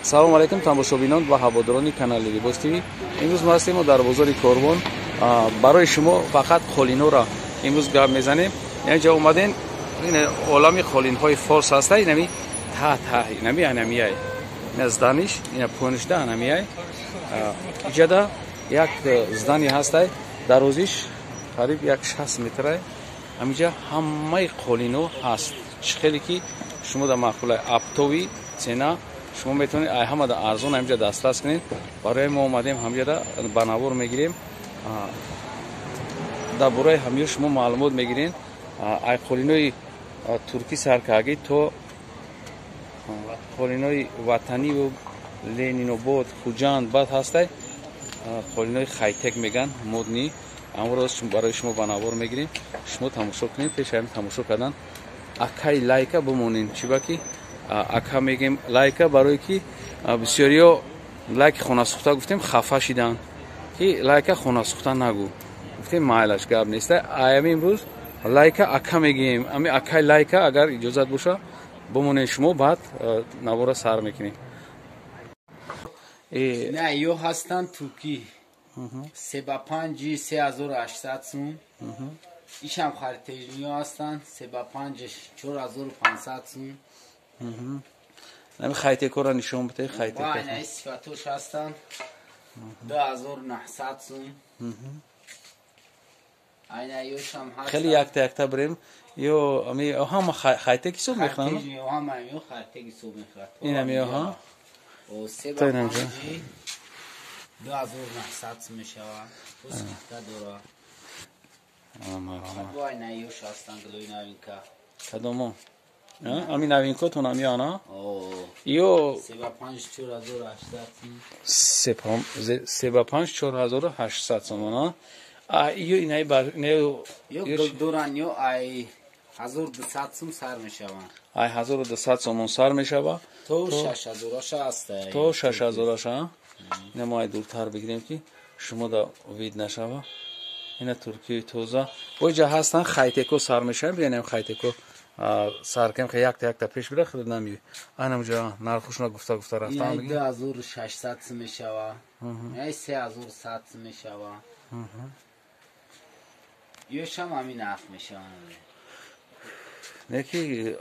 Салому алайкум, тамошобинон ва ҳаводорони канали Либос ТВ. Имрӯз мо ҳастем дар бозори Корвон. Барои шумо фақат қолинҳоро имрӯз гап мезанем. Инҷа омадем, ин олами қолинҳои форс ҳаста, инами та та, инами анамияй. Ина зданиш, ина поиншда анамияй. Иҷада як здание ҳастай, дарозиш қариб як 60 метрай. Ҳамиҷа ҳамаи қолинҳо ҳаст. Чӣ хеле ки шумо дар маъқулай, оптовый цена, шумо метавонед ай ҳамада арзон ҳамиҷа дастрас кунед. Барои мо омадем, ҳамиҷада ба навор мегирем. Дар бораи ҳамиё шумо маълумот мегиред. Ай қолинои туркӣ саркаргӣ то қолинои ватаниву Ленинобод, Хуҷанд, баъд ҳастай қолинои хайтек меган, модный. Амро барои шумо ба навор мегирем, шумо тамошо кунед. Пеш ҳамин тамошо кардан акай лайка бимонед. Чиба ки ака мегем лайка? Барое ки бисёриё лайки хонасӯхта гуфтем, хафа шиданд, ки лайка хонасӯхта нагӯ. Гуфтем, майлаш, гап неста. Аями имрӯз лайка ака мегӯем. Ами акай лайка агар иҷозат боша, бимонед шумо, баъд навора сар мекунем. Не, ё ҳастанд туркӣ, се ба панҷи 3800 сум. Ишам харитежниё ҳастанд, се ба панҷш 4500 сум. Ами хайтекора нишон бите, хайтеко. Ва сифатош ҳастанд, 2900 сум. Айна ёшам ҳастанд. Хеле якта якта бирем. Ё ами ҳама хайтек ҳисоб мехӯранд? Ҳама ё хайтек ҳисоб мехӯрад. Инами ҳа? Се ба панҷи 2900 сум мешавад. Скидка дорад. Айна ёш ҳастанд, гулои новинка. Кадомо? Ами новинкотон ами ана? Ё се ба панҷ 4800 сум. Се ба панҷ 4800 сомона. Ё инаи бар ё доран, ё ай 1200 сум сар мешаванд. Ай 1200 сомон сар мешава. То 6000-аша ҳаст. То 6000-аша. Ина мо ай дуртар бигирем, ки шумо да вид нашава. Ина туркиёи тоза. Боиҷа ҳастанд, хайтеко сар мешавем, биянем, хайтеко сар кем, ки якта якта пеш бира, худ намеёй. Анамҷа нархушона гуфта гуфта рафтан. 2600 сум мешава. Ай 3100 сум мешава. Ёшам ҳамин нарх мешаванд. Не ки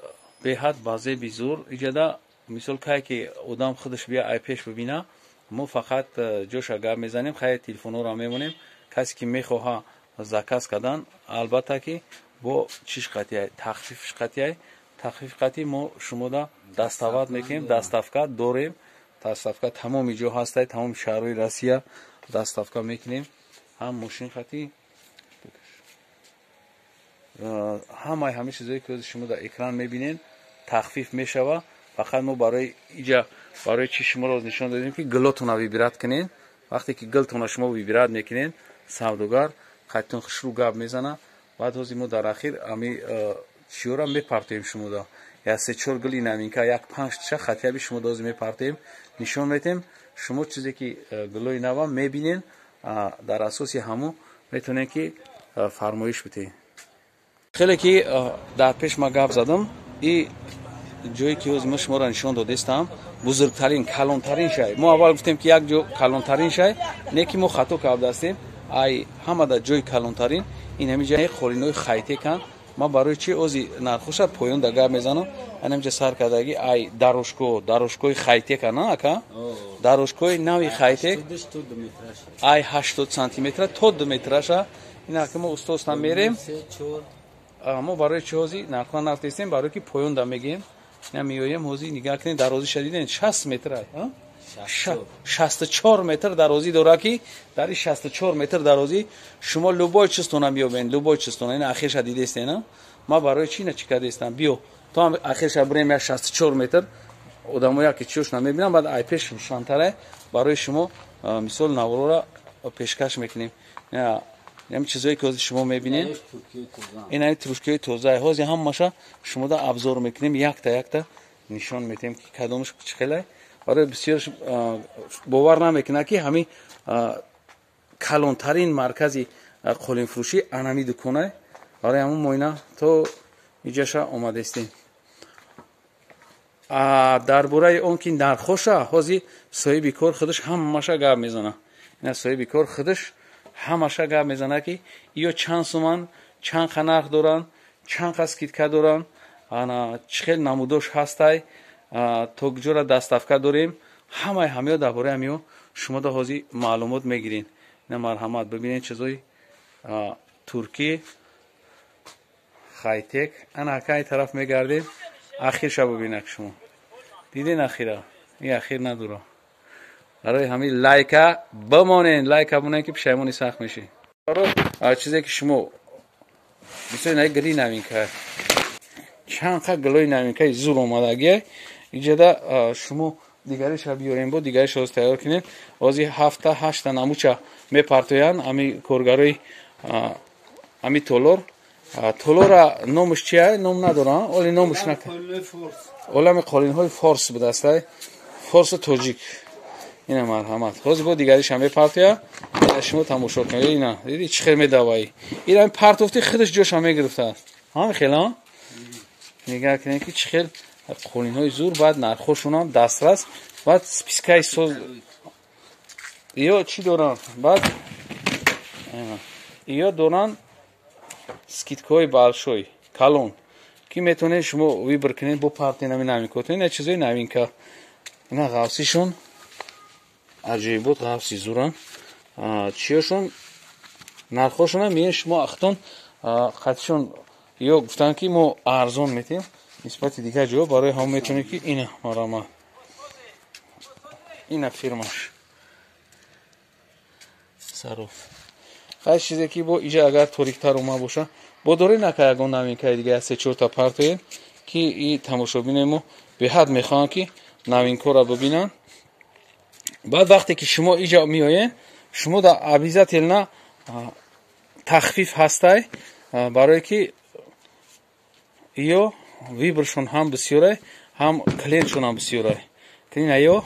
беҳад баъзе бизур иҷада, мисол, кае ки одам худаш бия, ай пеш бибина. Мо фақат ҷоша гап мезанем, хайр, телефонҳоро мемонем. Касе ки мехоҳа заказ кардан, албатта ки бо чиш қатъияй, тахфифш қатъияй, тахфиф қатъи мо шумода доставать мекунем. Доставка дорем, доставка тамоми ҷо ҳастай, тамоми шаҳрҳои Россия доставка мекунем, ҳам мошин қатъи, ҳамаи ҳамин чизое ки ҳозир шумо дар экран мебинед, тахфиф мешава. Фақат мо барои иҷа, барои чи шуморо нишон додем, ки гилотона выбирать кунед. Вақте ки гилтона шумо выбирать мекунед, савдогар қайтон хушрӯ гап мезана. Баъд ҳозир мо дар ахир ами чиёра мепартоем шумода, як се чор гили новинка, як панҷташа хатияби шумо ҳозир мепартоем, нишон метем. Шумо чизе ки гилои нава мебинед, дар асоси ҳамун метавонед ки фармоиш битед. Хеле ки дар пеш ма гап задам, и ҷое ки ҳозир мо шуморо нишон додестам, бузургтарин, калонтарин шай. Мо аввал гуфтем, ки як ҷо калонтарин шай, не ки мо хато кардастем. Ай ҳамада ҷои калонтарин ин ҳамин ҷои қолинои хайтекан. Ман барои чи ози нархоша поён да гап мезанам? Анамҷа сар кардаги ай дорожко, дорожкои хайтека, на ака, дорожкои нави хайтек ай 80 сантиметра то 2 метраша. Ин ака мо устостан мерем. Мо барои чи ҳози нархҳо нафтестем? Барое ки поён да мегӯем. Ина меоем, ҳозир нигаҳ кунед, дарозиша диден, 60 метр, 64 метр дарозӣ дорад, ки дар ин 64 метр дарозӣ шумо любой чизтона меёбед, любой чизтона. Ина ахирша дидестена. Ма барои чи ина чӣ кардестам? Биё, то ҳам ахирша бирем, як 64 метр одамоя ки чиёш намебинам, баъд ай пеш рӯшантара барои шумо мисол наворора пешкаш мекунем. Ҳамин чизое ки ҳозир шумо мебинед, ин ҳамин туркиҳои тоза. Ҳозир ҳамаша шумода обзор мекунем, якта якта нишон метиҳем, ки кадомаш чӣ хелай. Барои бисёр бовар намекунад, ки ҳамин калонтарин маркази қолинфурӯшӣ анами дуконай. Барои ҳамун мо ина то иҷаша омадестем. Дар бораи он ки нархоша ҳозир соҳиби кор худаш ҳамаша гап мезана. Ина соҳиби кор худаш ҳамаша гап мезана, ки ё чанд суман, чанд қа нарх доранд, чанд қа скидка доранд, ана чӣ хел намудош ҳастай, то куҷора доставка дорем. Ҳамаи ҳамиё дар бораи ҳамиё шумо да ҳозир маълумот мегиред. Ина марҳамат, бибинед чизои туркӣ хайтек. Ана акай тараф мегардем, ахирша бибинак шумо. Диден ахира? И ахир надора. Барои ҳамин лайка бимонен, лайка бимонен, ки пушаймони сахт мешӣ. Чизе ки шумо бисёр наи гили новинка, чанд қа гилои новинкаи зур омадагия иҷода. Шумо дигариша биёрем, бо дигариша ҳоз тайёр кунем. Ҳозир ҳафта ҳашта намуча мепартоянд ҳами коргарои ҳами толор. Толора номаш чия? Ном надорам, оли номаш нака. Олами қолинҳои форс будастай, форсу тоҷик. Ина марҳамат, ҳозир бо дигариша мепартоя, шумо тамошо кунед. Ина диди, чӣ хел медаваи? Ина партофти, худаш ҷоша мегирифтааст. Ҳами хела нигоҳ кунед, ки чӣ хел қолинҳои зур, баъд нархошонам дастрас, баъд спискаи соз ё чӣ доранд, баъд ё доранд скидкаҳои большой калон, ки метавонед шумо выбор кунед, бо парти нами новинкотон. Ина чизои новинка, ина ғафсишон аҷоибот, ғафси зуранд. Чиёшон нархошона меен шумо ахтон қатишон ё гуфтанд, ки мо арзон метем нисбати дигар ҷо. Барои ҳам метавонед, ки ина марама, ина фирмаш сароф. Хай, чизе ки бо иҷа агар ториктар ома боша, бо дорӣ нака ягон новинкаи дига, се чорта партоем, ки и тамошобинои мо беҳад мехоҳанд, ки новинкора бибинанд. Баъд вақте ки шумо иҷа меоед, шумо да обязательно тахфиф ҳастай, барое ки ё выборшон ҳам бисёрай, ҳам клиентшон ҳам бисёрай. Ина ё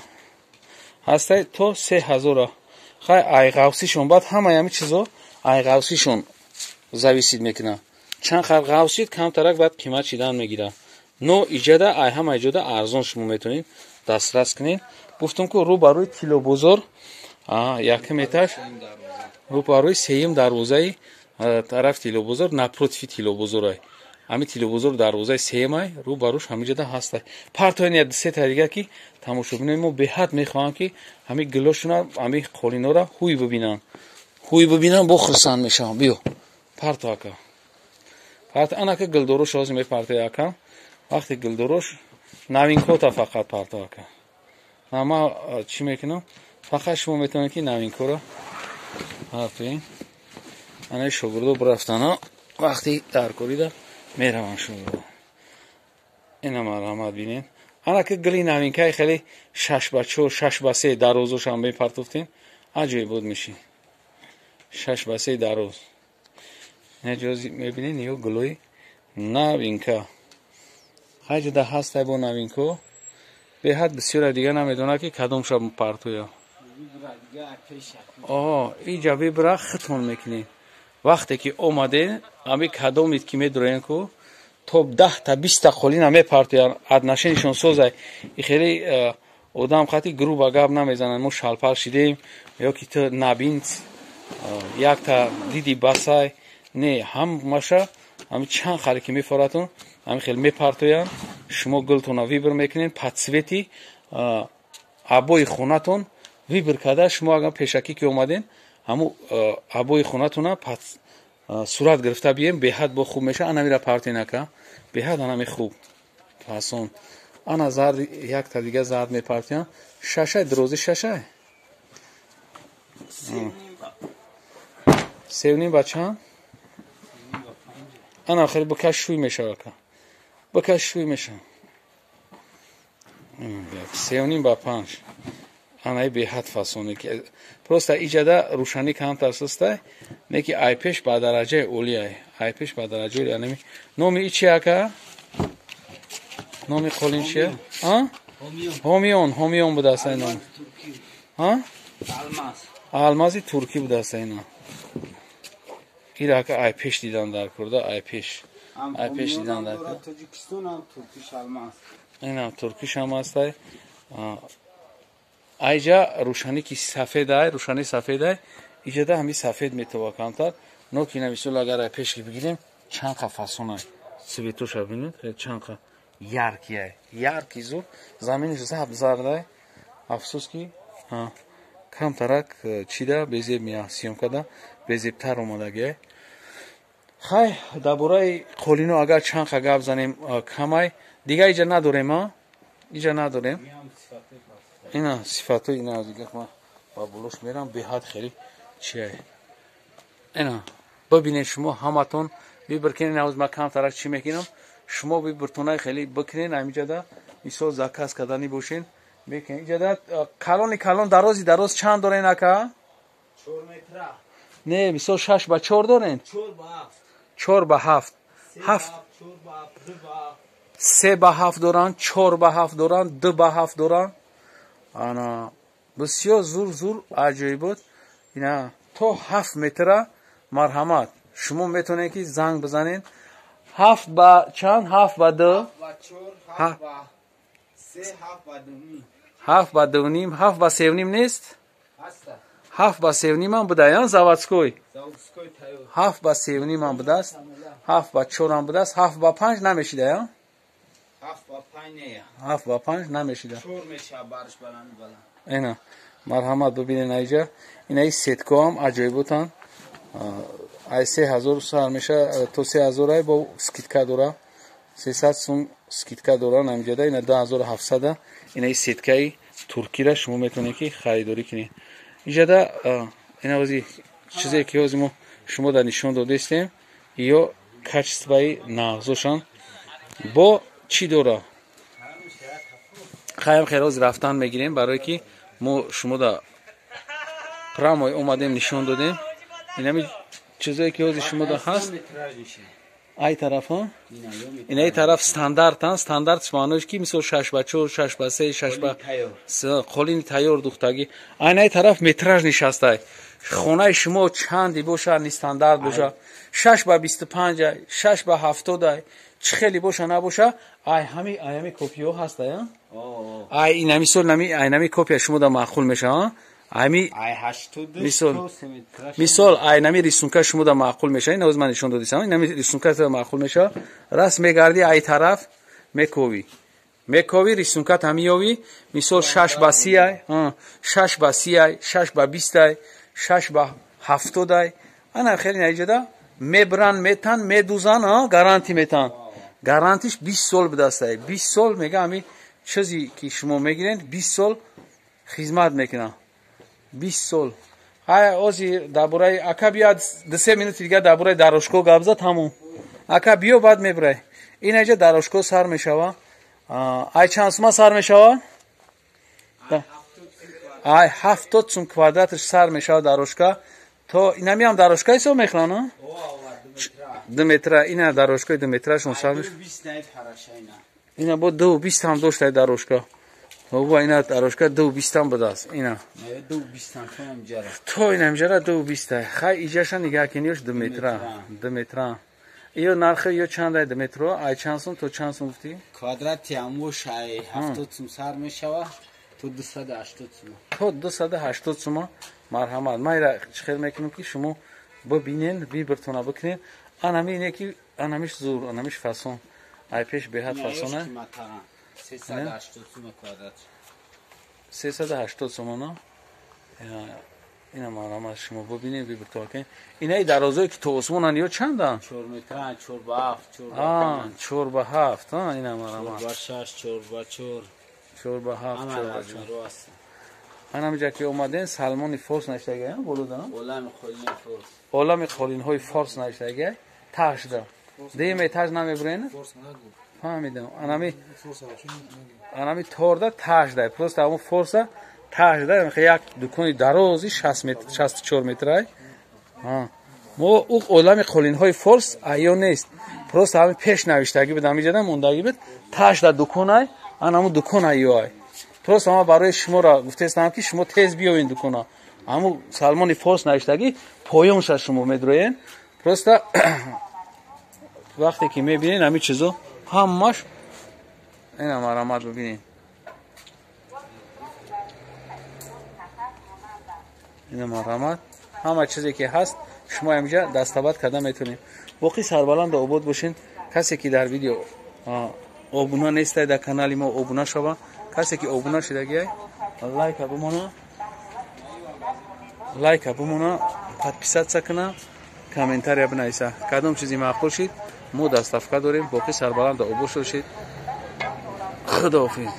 ҳастай то 3000-а. Хай, айғавсишон, баъд ҳамаи ҳами чизо айғавсишон зависит мекунад. Чанд хар ғавсид, камтарак баъд қимат шидан мегирад. Но иҷада ай ҳама иҷода арзон шумо метавонед дастрас кунед. Гуфтум ку, рӯ ба рӯи тиллобозор, якум этаж, рӯ ба рӯи сеюм дарвозаи тарафи тиллобозор, напротиви тиллобозорай. Ҳами тиллобозор дарвозаи сеюмай, рӯ ба рӯш ҳамиҷода ҳастай. Партоен я сета дига, ки тамошобинои мо беҳад мехоҳанд, ки ҳами гилошуна, ҳами қолинора ҳуй бибинанд, ҳуй бибинанд, бо хурсанд мешаванд. Биё, парто ака, парто. Анака гилдорош ҳозир мепартои ака. Вақте гилдорош новинкота фақат парто ака. Ма чӣ мекунам? Фақат шумо метавонед, ки новинкора партоен. Анаи шогирдо бирафтана, вақти даркорида мераванд шогирдо. Ина марҳамат, бинед. Ана ки гили новинкаи хеле 6 ба 4, 6 ба 3 дарозошам мепартофтем, аҷоибот меши. 6 ба 3 дароз. Ина ҷози мебинед, ё гулои новинка ҳаҷуда ҳастай бо новинко беҳад бисёра. Дига намедонад, ки кадомша партоя. Оҳо, иҷа выбора худтон мекунед. Вақте ки омадед, ами кадомид ки медуроен ку, то 10-та 20-та қолина мепартоян. Отношенишон созай и хеле одам қати грубо гап намезананд. Мо шалпал шидем ё ки ту набин, якта диди басай. Не, ҳамаша ҳами чанд харе ки мефоратон, ҳами хел мепартоянд. Шумо гултона выбор мекунед, по цвети обои хонатон выбор карда. Шумо агар пешакӣ ки омаден, ҳаму обои хонатона сурат гирифта бием, беҳад бо хуб меша. Анамира парте нака, беҳад анами хуб фасон. Ана зард, якта дига зард мепартиям. Шашай дрози, шашай севним ба чанд? Ана хеле бикаш, шӯй мешава ка, бикаш, шӯй мешава. 3.5 ба 5. Анаи беҳад фасоне, ки просто иҷада рӯшанӣ камтар сустай, не ки айпеш ба дараҷаи олиай, айпеш ба дараҷаи оли. Анами номи и чи ака? Номи қолин чия? Ҳомиён, ҳомиён будааст ай ном. Алмази туркӣ будааст ина. Ира ака айпеш дидан дар курда, айпеш, айпеш дидан дар. Инам туркишам ҳастай. Айҷа рӯшанӣ ки сафедай, рӯшанӣ сафедай, иҷада ҳами сафед метова камтар. Но ки ина мисол агар ай пеш ки бигирем, чанд қа фасонай. Цветоша бинед, чанд қа яркий, яркий зур, заминиш заб зардай. Афсӯс ки камтарак чида безеб мея, съёмкада безебтар омадагиай. Хай, дар бораи қолино агар чанд қа гап занем, камай. Дига иҷа надорем, а? Иҷа надорем. Ина сифатҳои ина дига ма ба болош мерам, беҳад хеле чиай. Ина бибинед шумо ҳаматон бибиркунед, ина ма камтарак чӣ мекунам, шумо бибиртонай хеле бикунед, ҳамиҷада мисол заказ карданӣ бошен, мекунед. Иҷада калони калон, дарози дароз чанд дорен ака? 4 метра. Не, мисол 6 ба 4 дорен? 4 ба 7. 4 ба 7. 7. 3 ба 7 доранд, 4 ба 7 доранд, 2 ба 7 доранд. Ана бисёр зур зур аҷоибот. Ина то 7 метра марҳамат. Шумо метавонед ки занг бизанед. 7 ба чанд? 7 ба 2. 7 ба 4, 7 ба 3, 7 ба 2.5. 7 ба 2.5, 7 ба 3.5 нест? Ҳаста. 7 ба 3.5 ҳам будаян заводской. Заводской тайёр. 7 ба 3.5 ҳам будааст. 7 ба 4 ҳам будааст. 7 ба 5 намешидая? 7 ба 5 не. 7 ба 5 намешида. 4 мешава барш баланд баланд. Ина марҳамат бибинед айҷа. Инаи сеткоам аҷоиботан. Ай 3000 сар меша то 3000 ай бо скидка дора. 300 сум скидка дора намиҷада. Ина 2700. Инаи сеткаи туркира шумо метавонед ки харидорӣ кунед. Иҷада ина ози чизе ки ози мо шумо дар нишон додестем, ё качествои нағзошан бо чӣ дора? Хаям хероз рафтан мегирем, барое ки мо шумо да прамой омадем нишон додем. Инами чизое ки ози шумо да ҳаст, ай тарафа, инаи тараф стандартан, стандарт маънош ки мисол 6 ба 4, 6 ба 3, 6 ба қолини тайёр духтагӣ. Айнаи тараф метраж нишастай. Хонаи шумо чанди боша, нестандарт боша, 6 ба 25, 6 ба 70, чӣ хеле боша набоша, ай ҳами ай ҳами копиё ҳастай, ай ина мисол нами ай нами копия шумо да маъқул мешава, ами мисол мисол ай нами рисунка шумо да маъқул мешава, ина оз ман нишон додисам, ина ми рисунка да маъқул мешава, раст мегарди ай тараф мекови. Мекови рисунка тамиёви, мисол 6 ба 30 ай, 6 ба 30 ай, 6 ба 20 ай, 6 ба 70 ай. Ана хеле наиҷада мебран, метан, медузан, гаранти метан. Гарантиш 20 сол бидастай. 20 сол мега ами чизи ки шумо мегиред, 20 сол хизмат мекунад. 20 сол. Ҳай ози дар бораи ака биё 2-3 минути дига дар бораи дарошко гап зад ҳамон. Ака биё баъд мебирай. Ин аҷа дарошко сар мешава. Ай чанд сума сар мешава? Ай 70 сум квадратш сар мешава дарошка. То инами ҳам дарошка ҳисоб мехӯранд, а? 2 метра, ина дарошкаи 2 метрашон сар мешава. Ина бо 2.20 ҳам доштай дарошка. Бобо ина дарошка 2.20 ҳам будааст. Ина. То ина инҷара 2.20. Хай иҷаша нигаҳ кунӣ, 2 метра, 2 метра. Ё нархи ё чанд ай 2 метро? Ай чанд сум то чанд сум гуфтӣ? Квадрати ҳамош ай 70 сум сар мешава то 280 сум. То 280 сум. Марҳамат. Ман ира чӣ хел мекунам ки шумо бибинен, вибртона бикунед. Анами ине ки анамиш зур, анамиш фасон. Ай пеш беҳад фасона. 380 сум квадрат. 380 сум, на? Ина марҳамат шумо бибинед, вибртона кунед. Инаи дарозое ки то осмонанд ё чанданд? 4 метра, 4 ба 7, 4 ба 5. 4 ба 7, ина марҳамат. 4 ба 6, 4 ба 4. 4 ба 7, 4 ба 4. Анамиҷа ки омаден, Салмони Форс наштагай, болода? Олами қолини форс. Олами қолинҳои форс наштагай, ташда. Дуюм этаж намебурен? Фаҳмидам. Анами торда ташда. Просто ҳамон форса ташда, як дукони дарози 60 метр, 64 метрай. Мо ӯ олами қолинҳои форс аё нест. Просто ҳами пеш навиштагӣ буд, ҳамиҷада мондагӣ буд. Ташда дуконай, анаму дукон аёай. Просто ма барои шуморо гуфтестам ки шумо тез биёед дукона. Ҳаму Салмони Форс навиштагӣ поёнша шумо медроен. Просто вақте ки мебинед ҳамин чизо ҳамаш Ина марҳамат, бибинед. Ина марҳамат, ҳама чизе ки ҳаст, шумо инҷа дастабад карда метавонед. Боқӣ сарбаланду обод бошед. Касе ки дар видео обуна нестай, дар канали мо обуна шава. Касе ки обуна шудагиай, лайка бимона, лайка бимона, подписаться куна, комментария бинависа. Кадом чизи маъқул шид, мо доставка дорем. Боқӣ сарбаланду обод бошед. Худоҳофиз.